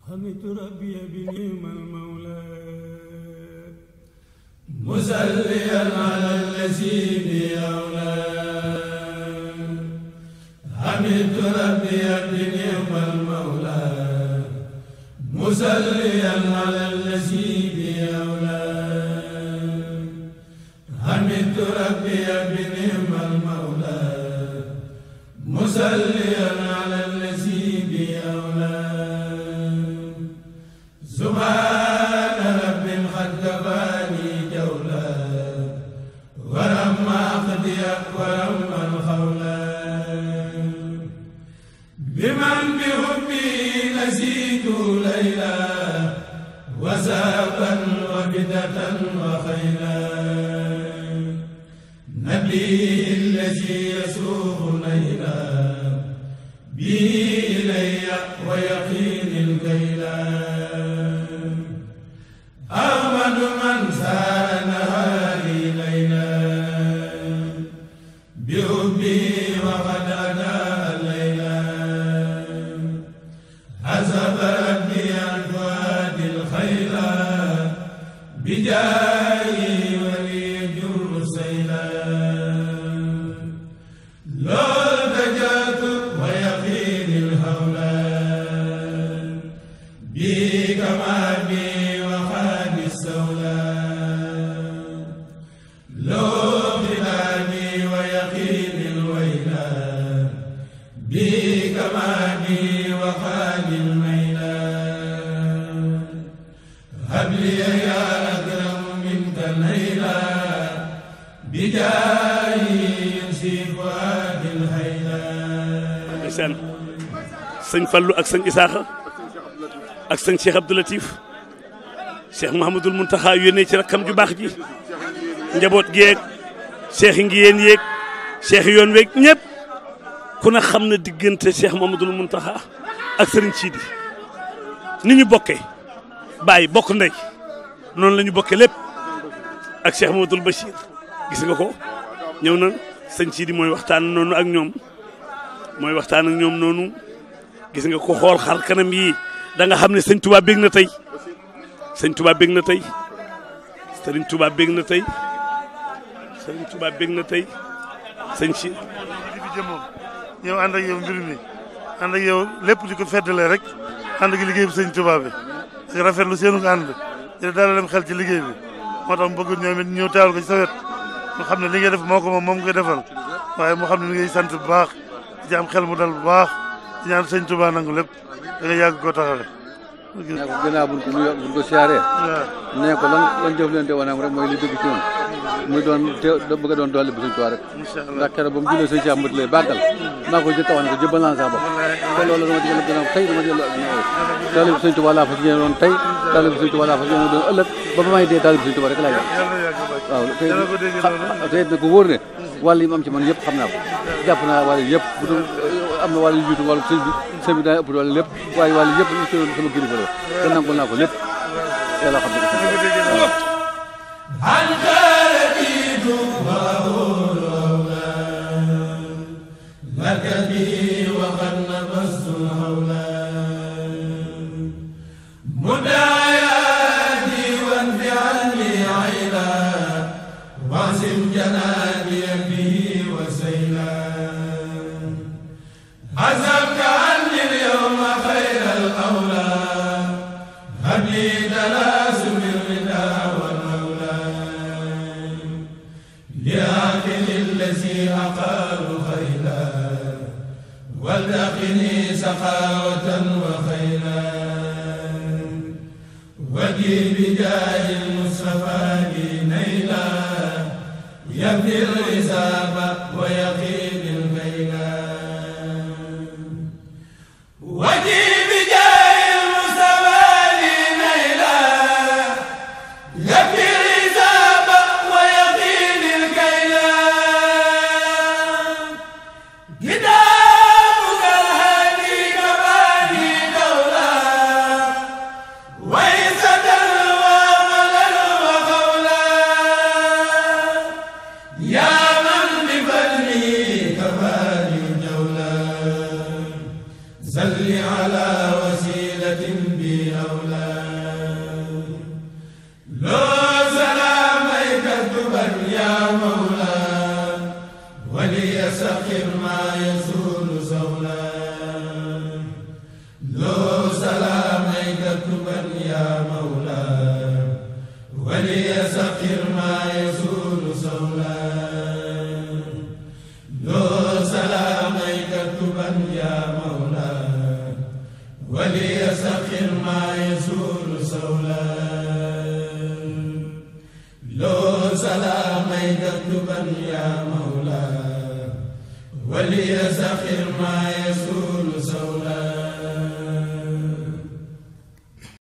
حمدت ربي بنعم المولى مصليا على الذي بأولى حمدت ربي بنعم المولى مصليا على الذي بأولى حمدت ربي بنعم المولى مصليا على الذي بأولى سبحان رب قد كفاني جولا ورمى خديا ورمى الخولا بمن بحبي نسيت ليلا وسابا وبدة وخيلا نبي الذي يسوق ليلا به إلي ويقين الكيلا أحمد من سار نهاري ليلا بحبه وقد أداء ليلا حسب ربي عن فؤاد الخيلا بجاهي وليجر سيلا لو التجأت ويقين الهولا بي كما بي وخان السولا لو خلاني ويقين الويلا بي كما بي وخان الميلا هب لي يا أكرم منك الليلا بجاهي يمشي فؤاد الهيلا sëñ Fallu ak sëñ Isaaxa ak sëñ Cheikh Abdou Latif Cheikh Mouhamadoul Mountakha yónnee ci rakkam ju baax ji njaboot geeg cheikh ngi yéen yeeg cheikh yoon weeg ñëpp ku ne xam na diggante Cheikh Mouhamadoul Mountakha ak sëriñ Sidi ni ñu bokkee bàyyi bokk ndey noonu la ñu bokkee lépp ak Cheikh Mouhamadoul Bachir gis nga ko ñëw na sëñ Sidi mooy waxtaan noonu ak ñoom noonu gis nga ko xool xar kanam yi da nga xam ne sëñ Touba bég na tey sëñ Touba bég na tey sëriñ Touba bég na tey sëriñ Touba bég na tey sëñ si di fi jëmoom ñëw ànd ak yow mbir mi ànd ak yow lépp di ko feddale rek ànd ak liggéey bi sëñ Touba bi ak rafetlu seenu ànd di dalal xel ci liggéey bi moo tax mu bëgg ñoom it ñëw teewal ko ci sa wet mu xam ne li ngay def moo ko moom ngay defal waaye mu xam ne mi ngay sant bu baax di am xel mu dal bu baax di ñaan sëñ Touba nangu lépp da nga yàgg koo taxawee. nee ko gannaaw buñ ko siyaaree. nee ko lan jëflante woon rek mooy li dëgg ci ñoom. muy doon bëgg a doon doole bu sëñ Touba rek. ndax keroog ba mu jullee sëñ Cheikh Mbodj lay bàggal. maa ko jëkk a wax ne ko jëbbal naa sa bopp. te loolu dama ci gën a gannaaw tey dama jël taalibe bu sëñ Touba laa fas yéene doon tey taalibe bu sëñ Touba laa fas yéene doon ëllëg ba ba may dee taalibe bu sëñ Touba rek laa yor. waaw tey it ko wóor ne wàll yi mu am ci man yëpp xam naa ko jàpp naa wàll yëpp bu dul am na wàll yu jiitu wàllu sëñ bi daa ëpp doole lépp waaye wàll yëpp lu ci sama kilifa la te nangul naa ko lépp yàlla xam ne والتقني سخاوة وخيلا ودي بجاه المصطفى نيلا يبني الحساب ويقين الكيلا ودي بجاه المصطفى نيلا يبني الحساب ويقين الكيلا يا من بفضله يسول سولا لو سلاميك كتبا يا مولا ولي سخر ما يسول سولا لو سلاميك كتبا يا مولا ولي سخر ما يسول سولا لو سلاميك كتبا يا مولا ولي سخر ما يسول